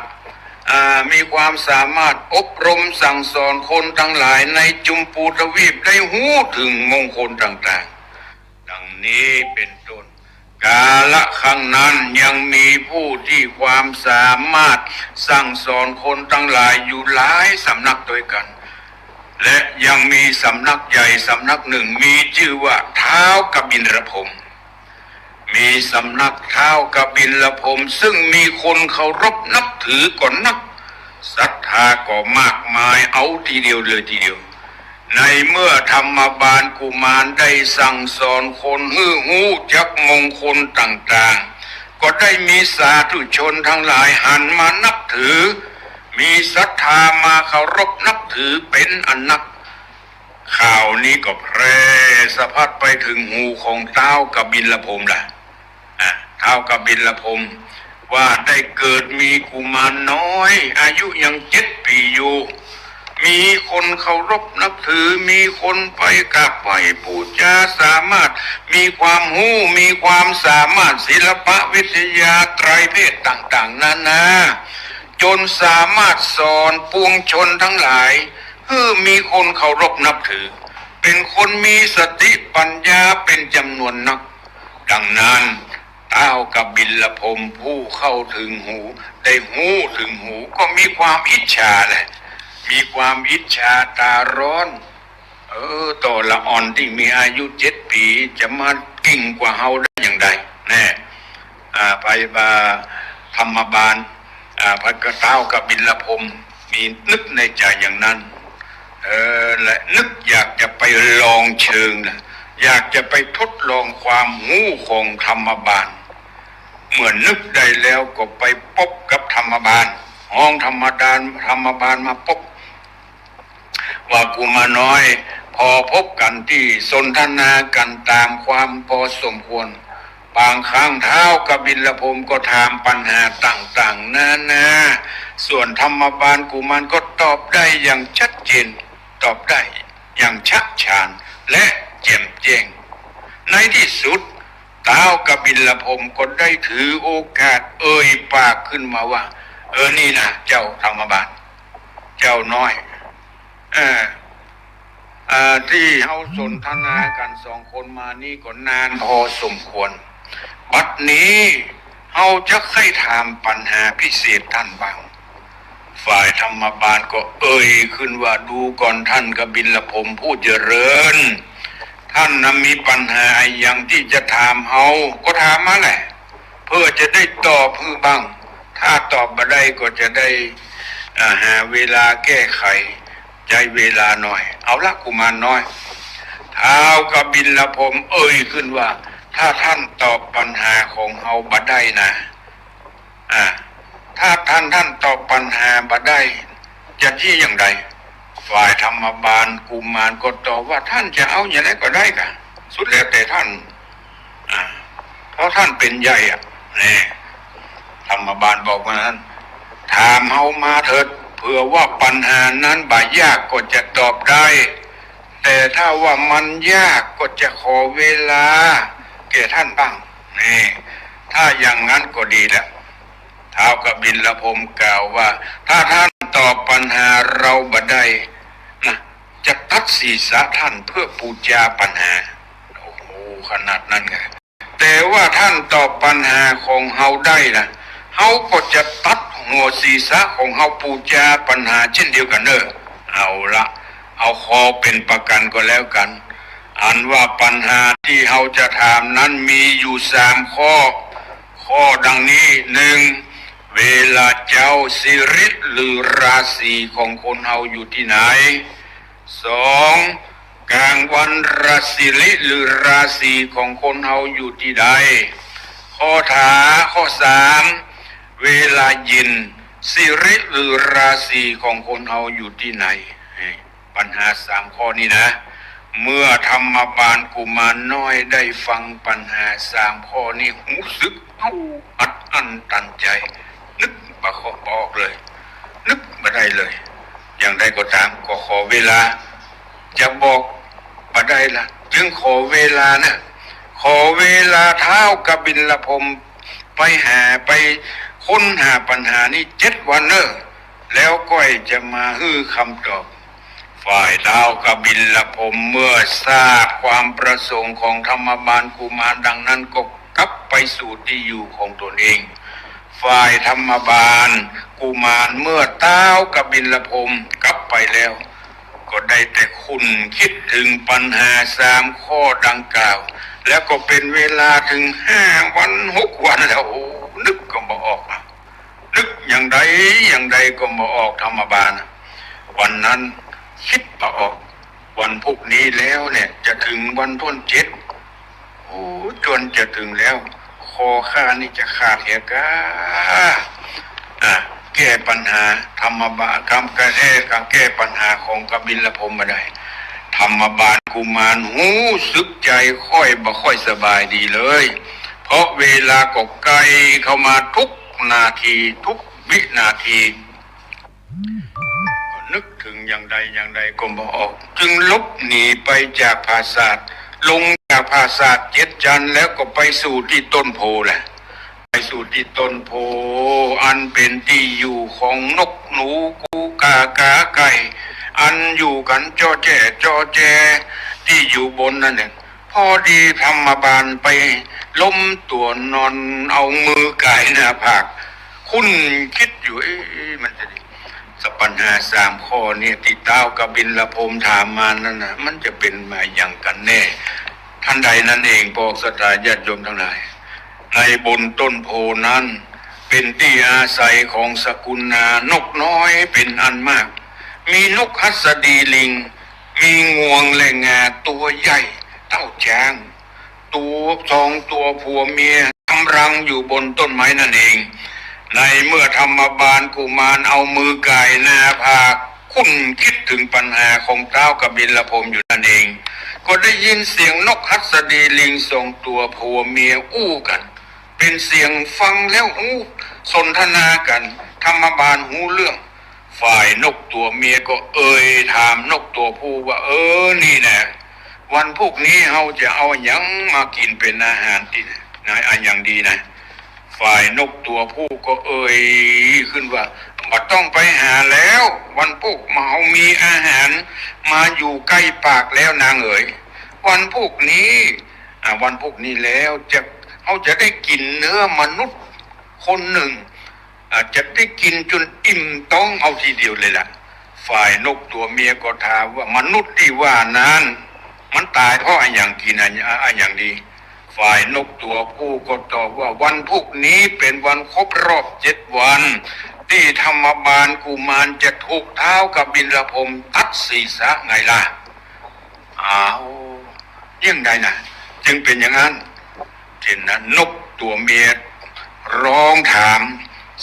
อ่า มีความสามารถอบรมสั่งสอนคนตังหลายในจุมพูทวีปได้ฮู้เถิงมงคลต่างๆ ดังนี้เป๋นต้น กาละครั้งนั้นยังมีผู้ตี้ความสามารถสั่งสอนคนตังหลายอยู่หลายสำนักตวยกั๋น และยังมีสำนักใหญ่สำนักนึ่งมีจื้อว่าท้าวกบิลพรหม มีสำนักท้าวกบิลพรหม ซึ่งมีคนเคารพนับถือก็นัก ศรัทธาก็มากมายเอาทีเดียวเลยทีเดียว ในเมื่อธรรมบาลกุมารได้สั่งสอนคนหื้อฮู้จักมงคลต่างๆ ก็ได้มีสาธุชนตังหลายหันมานับถือ มีศรัทธามาเคารพนับถือเป๋นอันนัก ข่าวนี้ก็แพร่สะพัดไปเถิงหูของท้าวกบิลพรหมละ อ่ะ ท้าวกบิลพรหมว่าได้เกิดมีกุมารน้อย อายุยังเจ็ดปี๋อยู่ มีคนเคารพนับถือ มีคนไปกราบไหว้บูชา สามารถมีความฮู้ มีความสามารถศิลปวิทยาไตรเพศต่างๆ นานา จ๋นสามารถสอนปวงชนตังหลาย หื้อมีคนเคารพนับถือ เป๋นคนมีสติปัญญาเป๋นจ๋ำนวนนัก ดังนั้น ท้าวกบิลพรหมผู้เข้าเถิงหู ได้ฮู้เถิงหู ก็มีความอิจฉาแหละ มีความอิจฉาต๋าฮ้อน เออ โตละอ่อนตี้มีอายุเจ็ดปี๋ จะมาเก่งกว่าเฮาได้อย่างใด แน่ อ่า ไปบ่าธรรมบาล อ่า พระกะท้าวกบิลพรหมมีนึกในใจ๋อย่างนั้น เออ และนึกอยากจะไปลองเชิงนะ อยากจะไปทดลองความฮู้ของธรรมบาล เมื่อนึกได้แล้วก็ไปปบกับธรรมบาล ฮ้องธรรมดา ธรรมบาลมาปบ ว่ากุมารน้อย พอปบกั๋นตี้สนทนากั๋นต๋ามความพอสมควร บางครั้งท้าวกบิลพรหมก็ถามปัญหาต่างๆ นานา ส่วนธรรมบาลกุมารก็ตอบได้อย่างชัดเจน ตอบได้อย่างชะชานและแจ่มแจ้ง ในตี้สุด ท้าวกบิลพรหมก็ได้ถือโอกาสเอ่ยปากขึ้นมาว่า เออ นี่นะ เจ้าธรรมบาล เจ้าน้อย เอ่อ เอ่อ ตี้เฮาสนทนากั๋นสองคนมานี้ก็นานพอสมควร บัดนี้เฮาจะใค่ถามปัญหาพิเศษต้านบ้าง ฝ่ายธรรมบาลก็เอ่ยขึ้นว่า ดูก่อนต้านกบิลพรหมผู้เจริญ ต้านนะมีปัญหาอะหยังตี้จะถามเฮา ก็ถามมาแหละ เปื้อจะได้ตอบหื้อบ้าง ถ้าตอบบ่ได้ก็จะได้ อ่า หาเวลาแก้ไข ใจ๊เวลาหน่อย เอาละกุมารน้อย ท้าวกบิลพรหมเอ่ยขึ้นว่า ถ้าต้านตอบปัญหาของเฮาบ่ได้นะ อ่า ถ้าต้าน ต้านตอบปัญหาบ่ได้ จะเยียะอย่างใด ฝ่ายธรรมบาลกุมารก็ตอบว่า ต้านจะเอาอย่างใดก็ได้กา สุดแล้วแต่ต้าน อ่า เพราะต้านเป๋นใหญ่อะ แน่ ธรรมบาลบอกว่านั้น ถามเฮามาเถิด เผื่อว่าปัญหานั้นบ่ยากก็จะตอบได้ แต่ถ้าว่ามันยากก็จะขอเวลาแก่ต้านบ้าง นี่ ถ้าอย่างนั้นก็ดีแล้ว ท้าวกบิลพรหมกล่าวว่า ถ้าต้านตอบปัญหาเฮาบ่ได้ จะตัดศีรษะท่านเพื่อปูจาปัญหา โอ้โห ขนาดนั้นไง แต่ว่าท่านตอบปัญหาของเฮาได้นะ เฮาก็จะตัดหัวศีรษะของเฮาปูจาปัญหาเช่นเดียวกั๋นเน่อ เอาละ เอาขอเป๋นประกั๋นก็แล้วกั๋น อันว่าปัญหาตี้เฮาจะถามนั้นมีอยู่สามข้อ ข้อดังนี้ นึ่ง เวลาเจ๊า สิริหรือราศีของคนเฮาอยู่ตี้ไหน สอง ก๋างวันรา สิริหรือราศีของคนเฮาอยู่ตี้ใด ข้อถา ข้อสาม เวลาเย็น สิริหรือราศีของคนเฮาอยู่ตี้ไหน ปัญหาสามข้อนี้นะ เมื่อธรรมบาลกุมารน้อยได้ฟังปัญหาสามข้อนี้ ฮู้สึก เอ้า อัดอั้นตันใจ๋ นึกบ่ออกเลย นึกบ่ได้เลย อย่างใดก็ต๋าม ก็ขอเวลา จะบอกบ่ได้ละ จึงขอเวลานะ ขอเวลาท้าวกบิลพรหมไปหา ไปค้นหาปัญหานี้เจ็ดวันเน่อ แล้วก้อยจะมาหื้อคำตอบ ฝ่ายท้าวกบิลพรหมเมื่อทราบความประสงค์ของธรรมบาลกุมารดังนั้นก็กลับไปสู่ตี้อยู่ของตนเอง ฝ่ายธรรมบาลกุมารเมื่อท้าวกบิลพรหมกลับไปแล้ว ก็ได้แต่คุ้นคิดเถิงปัญหาสามข้อดังกล่าว แล้วก็เป๋นเวลาเถิงห้าวันหกวันแล้ว โอ้ นึกก็บ่ออก นึกอย่างใดอย่างใดก็บ่ออกธรรมบาล วันนั้นคิดบ่ออก วันพุกนี้แล้วเนี่ยจะเถิงวันต้นเจ็ด โอ้ จวนจะเถิงแล้ว คอข้านี่จะขาดเหียก้า อ่ะ แก้ปัญหาธรรมบาล กำกระแทกกำแก้ปัญหาของกบิลพรหมบ่ได้ ธรรมบาลกุมารฮู้สึกใจ๋ค่อยบ่ค่อยสบายดีเลย เพราะเวลาก็ใก้เข้ามาทุกนาที ทุกวินาที นึกเถิงอย่างใดอย่างใดก็บ่ออก จึงหลบหนีไปจากปราสาท ลงจากปราสาทเจ็ดจันทร์แล้วก็ไปสู่ตี้ต้นโพธิ์แหละ ไปสู่ตี้ต้นโพธิ์ อันเป๋นตี้อยู่ของนกหนู กู กา ก๋า ไก่ อันอยู่กั๋นจ้อแจ้จ้อแจ้ ตี้อยู่บนนั้นเน่อ พอดีธรรมบาลไปล้มตั๋วนอนเอามือก่ายหน้าผาก คุ้นคิดอยู่ เอ๊ะ มันจะดี ปัญหาสามข้อนี้ตี้ท้าวกบิลพรหมถามมานั้นน่ะ มันจะเป๋นมาอย่างกั๋นแน่ ทันใดนั้นเอง พวกศรัทธาญาติโยมตังหลาย ในบนต้นโพธิ์นั้นเป๋นตี้อาศัยของสกุณานกน้อยเป๋นอันมาก มีนกหัสดีลิง มีงวงและงาตั๋วใหญ่เต้าจ๊าง ตั๋วสองตั๋วผัวเมียทำรังอยู่บนต้นไม้นั่นเอง ในเมื่อธรรมบาลกุมารเอามือก่ายหน้าผาก คุ้นคิดเถิงปัญหาของท้าวกบิลพรหมอยู่นั่นเอง ก็ได้ยินเสียงนกหัสดีลิงสองตั๋วผัวเมียอู้กั๋น เป๋นเสียงฟังแล้วฮู้สนทนากั๋น ธรรมบาลฮู้เรื่อง ฝ่ายนกตั๋วเมียก็เอ่ยถามนกตั๋วผู้ว่า เออ นี่แหละ วันพุกนี้เฮาจะเอาอะหยังมากิ๋นเป๋นอาหารตี้ไหน อะหยังดีนะ ฝ่ายนกตั๋วผู้ก็เอ่ยขึ้นว่า บ่ต้องไปหาแล้ว วันพุกเฮามีอาหารมาอยู่ใก้ปากแล้วนางเอ๋ย วันพุกนี้ อ่า วันพุกนี้แล้วจะ เฮาจะได้กิ๋นเนื้อมนุษย์คนนึ่ง อ่า จะได้กิ๋นจ๋นอิ่มต๊องเอาทีเดียวเลยล่ะ ฝ่ายนกตั๋วเมียก็ถามว่า มนุษย์ตี้ว่านั้น มันต๋ายเพราะอะหยังกิ๋น อะ อะหยังดี ฝ่ายนกตั๋วผู้ก็ตอบว่า วันพุกนี้เป๋นวันครบรอบเจ็ดวัน ตี้ธรรมบาลกุมารจะถูกท้าวกบิลพรหมตัดศีรษะไงล่ะ อ้าว อย่างใดนะ จึงเป๋นอย่างนั้น เห็นนะ นกตั๋วเมียร้องถาม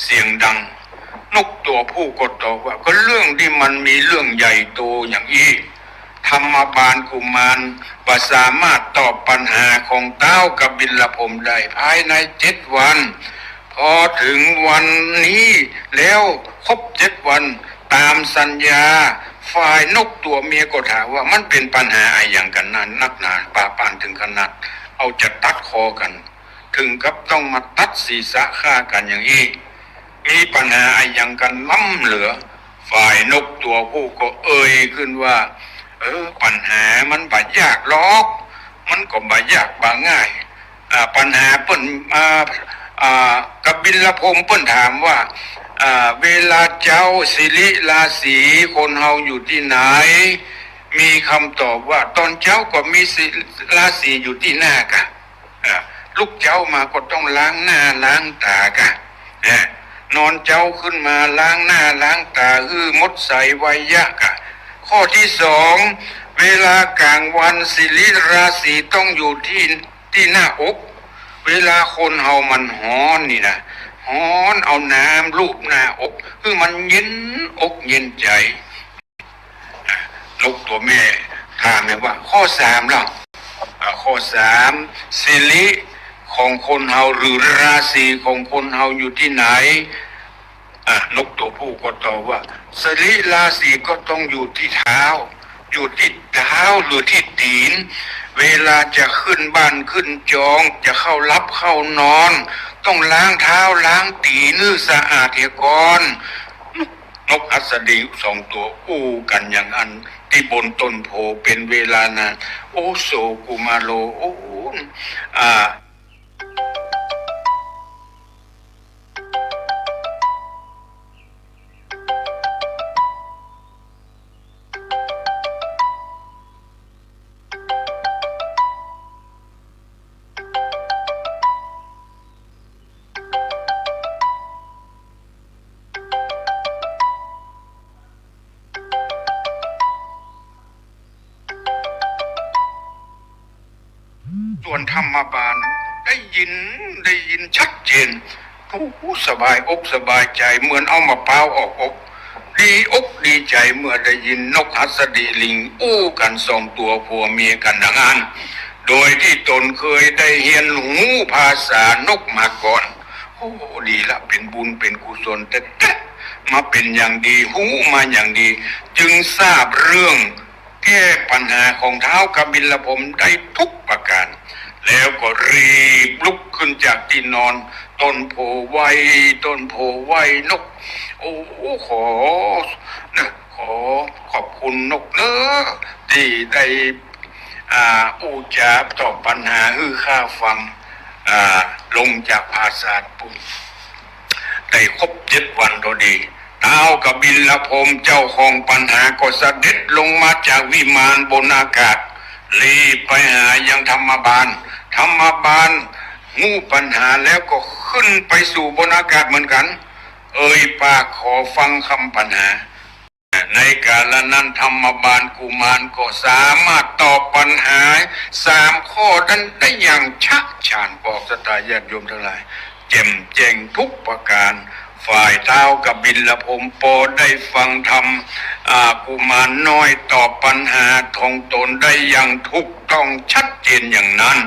เสียงดัง นกตั๋วผู้ก็ตอบว่า ก็เรื่องตี้มันมีเรื่องใหญ่โตอย่างอี้ ธรรมบาลกุมารบ่สามารถตอบปัญหาของท้าวกบิลพรหมได้ภายในเจ็ดวัน พอเถิงวันนี้แล้วครบเจ็ดวันต๋ามสัญญา ฝ่ายนกตั๋วเมียก็ถามว่า มันเป๋นปัญหาอะหยังกั๋นนักหนา ปะปานเถิงขนาดเอาจะตัดคอกั๋น เถิงกับต้องมาตัดศีรษะฆ่ากั๋นอย่างอี้ มีปัญหาอะหยังกั๋นล้ำเหลือ ฝ่ายนกตั๋วผู้ก็เอ่ยขึ้นว่า เอ เออ ปัญหามันบ่ยากหรอก มันก็บ่ยากบ่ง่าย อ่า ปัญหาเปิ้น อ่า อ่า กบิลพรหมเปิ้นถามว่า อ่า เวลาเจ๊า สิริราศีคนเฮาอยู่ตี้ไหน มีกำตอบว่า ต๋อนเจ๊าก็มีสิริราศีอยู่ตี้หน้ากะ อ่า ลุกเจ๊ามาก็ต้องล้างหน้าล้างต๋ากะ อ่า นอนเจ๊าขึ้นมาล้างหน้าล้างต๋าหื้อหมดใสไวยะกะ ข้อตี้สอง เวลากลางวันสิริราศีต้องอยู่ตี้ ตี้หน้าอก เวลาคนเฮามันฮ้อนนี่นะ ฮ้อน เอาน้ำลูบหน้าอก หื้อมันเย็นอกเย็นใจ๋ นกตั๋วแม่ถามแม่ว่า ข้อสามล่ะ อ่า ข้อสาม สิริของคนเฮาหรือราศีของคนเฮาอยู่ตี้ไหน อ่ะ นกตั๋วผู้ก็ตอบว่า สิริราศีก็ต้องอยู่ตี้เท้า อยู่ตี้เท้าหรือตี้ตี๋น เวลาจะขึ้นบ้านขึ้นจอง จะเข้าหลับเข้านอน ต้องล้างเท้าล้างตี๋นหื้อสะอาดเหียก่อน นกหัสดีสองตั๋วอู้กั๋นอย่างอั้น ตี้บนต้นโพธิ์เป๋นเวลานาน โอโสกุมารโล โอ้ อ่า ส่วนธรรมบาลได้ยิน ได้ยินชัดเจน โอ้โห สบายอกสบายใจ๋ เหมือนเอามะพร้าวออกอก ดีอกดีใจ๋เมื่อได้ยินนกหัสดีลิงอู้กั๋นสองตั๋วผัวเมียกั๋นดังอั้น โดยตี้ต๋นเกยได้เฮียนฮู้ภาษานกมาก่อน โอ้ ดีละ เป๋นบุญเป๋นกุศลแต๊ๆ มาเป๋นอย่างดี ฮู้มาอย่างดี จึงทราบเรื่องแก้ปัญหาของท้าวกบิลพรหมได้ทุกประก๋าน แล้วก็รีบลุกขึ้นจากตี้นอน ต้นโพธิ์ไหว้ ต้นโพธิ์ไหว้นก โอ้ ขอ นะ ขอขอบคุณนกเน้อ ตี้ได้ อ่า อู้จ๋าตอบปัญหาหื้อข้าฟัง อ่า ลงจากปราสาทปุ้น ได้ครบเจ็ดวันพอดี ท้าวกบิลพรหมเจ้าของปัญหาก็เสด็จลงมาจากวิมานบนอากาศ รีบไปหายังธรรมบาล ธรรมบาลฮู้ปัญหาแล้วก็ขึ้นไปสู่บนอากาศเหมือนกั๋น เอ่ยปากขอฟังกำปัญหา ในกาละนั้นธรรมบาลกุมารก็สามารถตอบปัญหาสามข้อนั้นได้อย่างชาญฉาน บอกศรัทธาญาติโยมตังหลาย แจ่มแจ้งทุกประก๋าน ฝ่ายท้าวกบิลพรหมปอได้ฟังธรรม อ่า กุมารน้อยตอบปัญหาของต๋นได้อย่างถูกต้องชัดเจนอย่างนั้น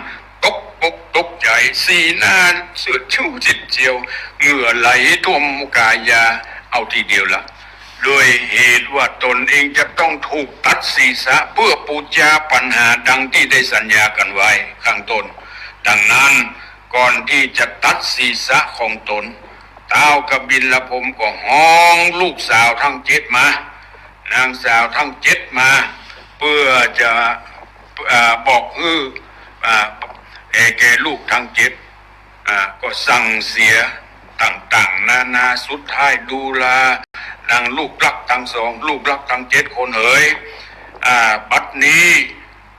ตกอกตกใจ๋ สีหน้าเซียวซิดเซียว เหงื่อไหลท่วมกายา เอาทีเดียวละ ด้วยเหตุว่าต๋นเองจะต้องถูกตัดศีรษะเพื่อปู๋จาปัญหาดังตี้ได้สัญญากั๋นไว้ข้างต้น ดังนั้นก่อนตี้จะตัดศีรษะของต๋น ท้าวกบิลพรหมก็ฮ้องลูกสาวตังเจ็ดมา นางสาวตังเจ็ดมา เปื้อจะ อ่า บอกหื้อ อ่า แก่ แก่ลูกตังเจ็ด อ่า ก็สั่งเสียต่างๆ นานา สุดท้ายดูรา นางลูกรักตังสอง ลูกรักตังเจ็ดคนเหย อ่า บัดนี้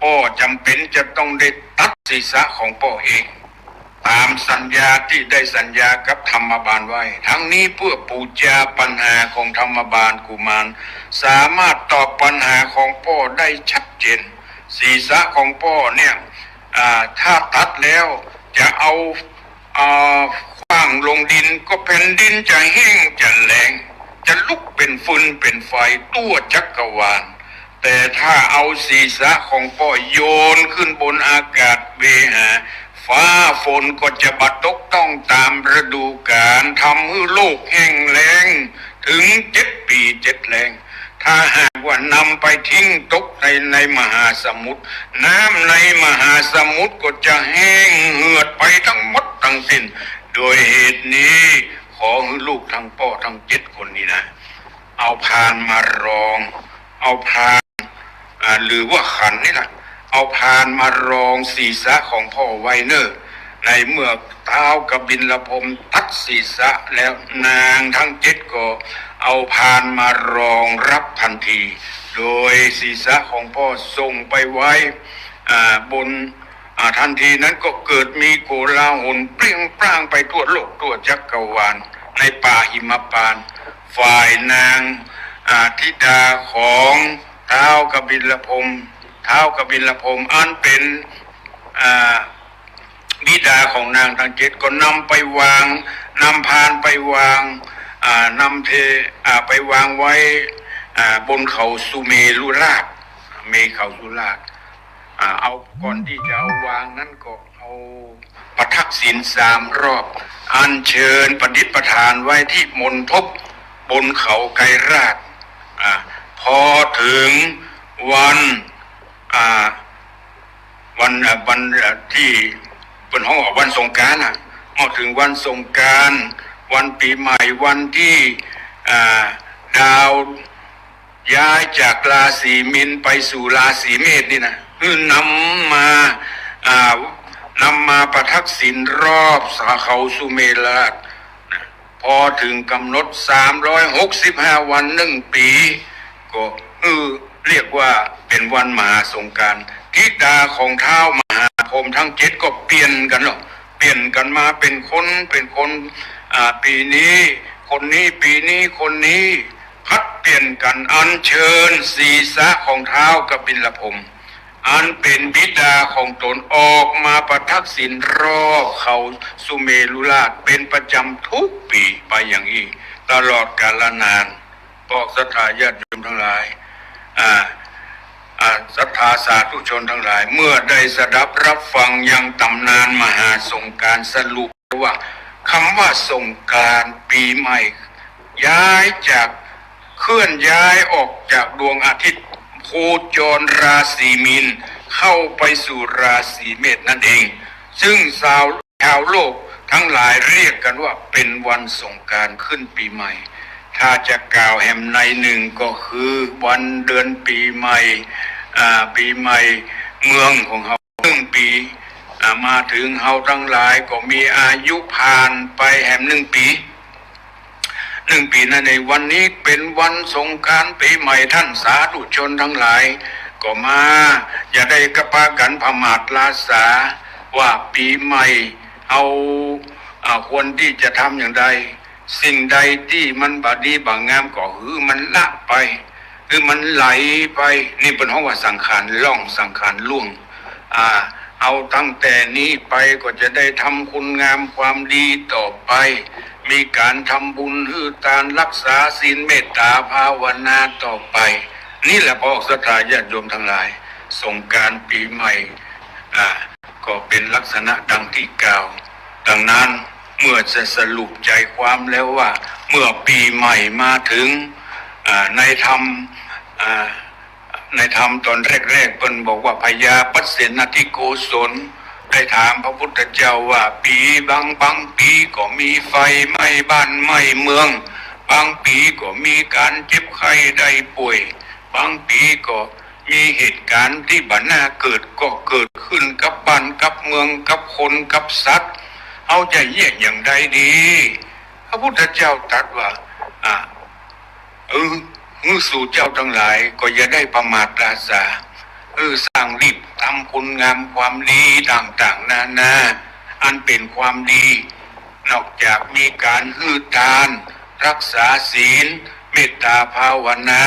ป้อจ๋ำเป๋นจะต้องได้ตัดศีรษะของป้อเอง ต๋ามสัญญาตี้ได้สัญญากับธรรมบาลไว้ ทั้งนี้เปื้อปู๋จาปัญหาของธรรมบาลกุมาร สามารถตอบปัญหาของป้อได้ชัดเจน ศีรษะของป้อเนี่ย อ่า ถ้าตัดแล้วจะเอา อ่า ขว้างลงดิน ก็แผ่นดินจะแห้งจะแล้ง จะลุกเป๋นฟืนเป๋นไฟทั่วจักรวาล แต่ถ้าเอาศีรษะของป้อโยนขึ้นบนอากาศเวหา ฟ้าฝนก็จะบ่ตกต้องต๋ามฤดูกาล ทำหื้อโลกแห้งแล้ง ถึงเจ็ดปี๋เจ็ดแล้ง ถ้าหากว่านำไปทิ้งตกใน ในมหาสมุทร น้ำในมหาสมุทรก็จะแห้งเหือดไปตังหมดตังสิ้น ด้วยเหตุนี้ขอหื้อลูกตังป้อตังเจ็ดคนนี้นะ เอาพานมารอง เอาพาน อ่า หรือว่าขันนี่แหละ เอาพานมารองศีรษะของพ่อไว้เน่อ ในเมื่อท้าวกบิลพรหมตัดศีรษะแล้ว นางทั้งเจ็ดก็เอาพานมารองรับทันที โดยศีรษะของพ่อส่งไปไว้ อ่า บน อ่า ทันทีนั้นก็เกิดมีโกลาหลเปรี้ยงปร้างไปทั่วโลกทั่วจักรวาล ในป่าหิมพานต์ ฝ่ายนาง อ่า ธิดาของท้าวกบิลพรหม ท้าวกบิลพรหมอันเป็น อ่า บิดาของนางทั้งเจ็ดก็นำไปวาง นำพานไปวาง อ่า นำเท อ่า ไปวางไว้ อ่า บนเขาสุเมรุราช เม เขาสุราช อ่า เอา ก่อนที่จะเอาวางนั้นก็เอาประทักษิณสามรอบ อัญเชิญประดิษฐานไว้ที่มณฑปบนเขาไกรราช อ่า พอถึงวัน อ่า วัน อ่า วัน อ่า ตี้เปิ้นฮ้องว่าวันสงกรานต์น่ะ พอถึงวันสงกรานต์ วันปี๋ใหม่ วันตี้ อ่า ดาว ย้ายจากราศีมีนไปสู่ราศีเมษนี่นะ คือนำมา อ่า นำมาประทักษิณรอบเขาสุเมรุราชนะ พอถึงกำหนดสามร้อยหกสิบห้าวันหนึ่งปี๋ ก็คือเรียกว่าเป็นวันมหาสงกรานต์ ธิดาของท้าวมหาพรหมทั้งเจ็ดก็เปลี่ยนกั๋นเนาะ เปลี่ยนกั๋นมาเป็นคน เป็นคน อ่า ปี๋นี้คนนี้ ปี๋นี้คนนี้ ผลัดเปลี่ยนกั๋นอัญเชิญศีรษะของท้าวกบิลพรหม อันเป็นบิดาของต๋นออกมาประทักษิณรอบเขาสุเมรุราชเป็นประจำทุกปี๋ไปอย่างอี้ ตลอดกาลนาน พวกศรัทธาญาติโยมทั้งหลาย อ่า อ่า ศรัทธาสาธุชนทั้งหลาย เมื่อได้สดับรับฟังยังต๋ำนานมหาสงกรานต์ สรุปว่า กำว่าสงกรานต์ปี๋ใหม่ ย้ายจาก เคลื่อนย้ายออกจากดวงอาทิตย์โคจรราศีมีน เข้าไปสู่ราศีเมษนั่นเอง ซึ่งชาว ชาวโลกทั้งหลายเรียกกั๋นว่าเป็นวันสงกรานต์ขึ้นปี๋ใหม่ ถ้าจะกล่าวแหมในหนึ่งก็คือวันเดือนปี๋ใหม่ อ่า ปี๋ใหม่เมืองของเฮา หนึ่งปี๋ อ่า มาถึงเฮาตังหลายก็มีอายุผ่านไปแหมหนึ่งปี๋ หนึ่งปี๋นั้นในวันนี้เป๋นวันสงกรานต์ปี๋ใหม่ ท่านสาธุชนตังหลาย ก็มา อย่าได้กระปากั๋นผมาทลาสา ว่าปี๋ใหม่เฮา อ่า ควรตี้จะทำอย่างใด สิ่งใดตี้มันบ่ดีบ่งามก็หื้อมันละไป หื้อมันไหลไป นี่เปิ้นฮ้องว่าสังขารล่องสังขารล่วง อ่า เอาตั้งแต่นี้ไปก็จะได้ทำคุณงามความดีต่อไป มีก๋านทำบุญหื้อตาน รักษาศีล เมตต๋าภาวนาต่อไป นี่แหละพวกศรัทธาญาติโยมตังหลาย สงกรานต์ปี๋ใหม่ อ่า ก็เป๋นลักษณะดังตี้กล่าว ดังนั้นเมื่อจะสรุปใจความแล้วว่า เมื่อปี๋ใหม่มาถึง อ่า ในธรรม อ่า ในธรรมต๋อนแรกๆ เปิ้นบอกว่า พญาปัสเสนทิโกศลได้ถามพระพุทธเจ้าว่า ปี๋บาง บางปี๋ก็มีไฟไหม้บ้านไหม้เมือง บางปี๋ก็มีก๋านเจ็บไข้ได้ป่วย บางปี๋ก็ มีเหตุก๋ารณ์ตี้บ่น่าเกิดก็เกิดขึ้นกับบ้านกับเมืองกับคนกับสัตว์ เฮาจะเยียะอย่างใดดี พระพุทธเจ้าตรัสว่า อ่า เออ หื้อสูเจ้าตังหลายก็อย่าได้ผมาทลาสา เออ สร้างรีบทำคุณงามความดีต่างๆ นานา อันเป๋นความดี นอกจากมีก๋านหื้อตาน รักษาศีล เมตต๋าภาวนา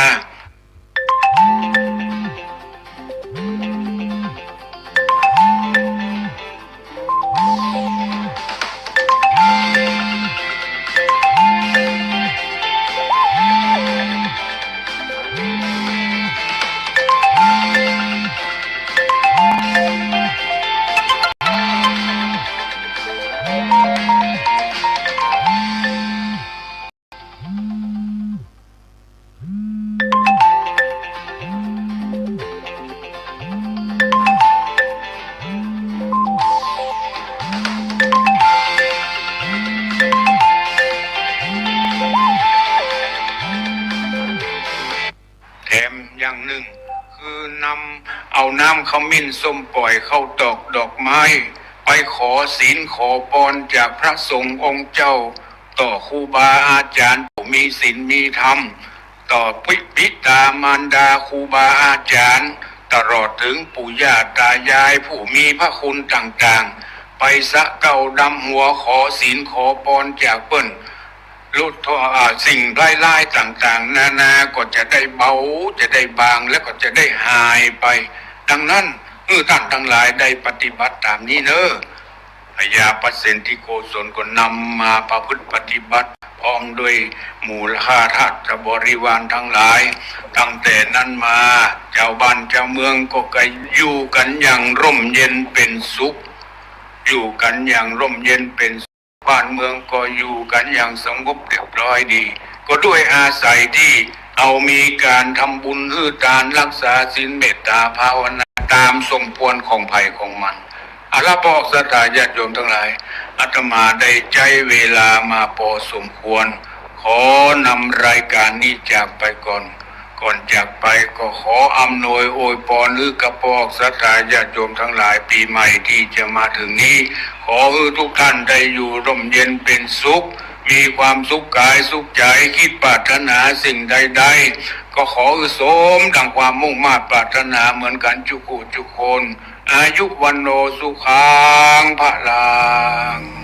แถมอย่างนึ่ง คือนำเอาน้ำขมิ้นส้มป่อยข้าวตอกดอกไม้ ไปขอศีลขอปอนจากพระสงฆ์องค์เจ้า ต่อครูบาอาจ๋ารย์ผู้มีศีลมีธรรม ต่อปิ ปิตามารดาครูบาอาจ๋ารย์ ตลอดเถิงปู่ย่าต๋ายายผู้มีพระคุณต่างๆ ไปสะเกล้าดำหัวขอศีลขอปอนจากเปิ้น ลดโทษ อ่า สิ่งร้ายๆ ต่างๆ นานาก็จะได้เบา จะได้บาง และก็จะได้หายไป ดังนั้น หื้อต้านตังหลายได้ปฏิบัติต๋ามนี้เน่อ พญาปเสนทิโกศลก็นำมาประพฤติปฏิบัติ พร้อมด้วยหมู่ข้าทาสบริวารตังหลาย ตั้งแต่นั้นมา จาวบ้านจาวเมืองก็อยู่กั๋นอย่างร่มเย็นเป๋นสุข อยู่กั๋นอย่างร่มเย็นเป๋นสุข บ้านเมืองก็อยู่กั๋นอย่างสงบเรียบร้อยดี ก็ด้วยอาศัยตี้เฮามีก๋านทำบุญหื้อตาน รักษาศีล เมตต๋าภาวนาต๋ามสมควรของใผของมัน เอาละ ปอกศรัทธาญาติโยมตังหลาย อาตมาได้ใจ๊เวลามาปอสมควร ขอนำรายก๋านนี้จากไปก่อน ก่อนจากไปก็ขออำนวยอวยปอนหื้อกับปอกศรัทธาญาติโยมตังหลาย ปี๋ใหม่ตี้จะมาเถิงนี้ ขอหื้อทุกท่านได้อยู่ร่มเย็นเป๋นสุข มีความสุขก๋ายสุขใจ๋ กึ๊ดปรารถนาสิ่งใดๆ ก็ขอหื้อสมดังความมุ่งมาดปรารถนาเหมือนกั๋นจุ๊กคู่จุ๊กคน อายุ วัณโณ สุขัง พลัง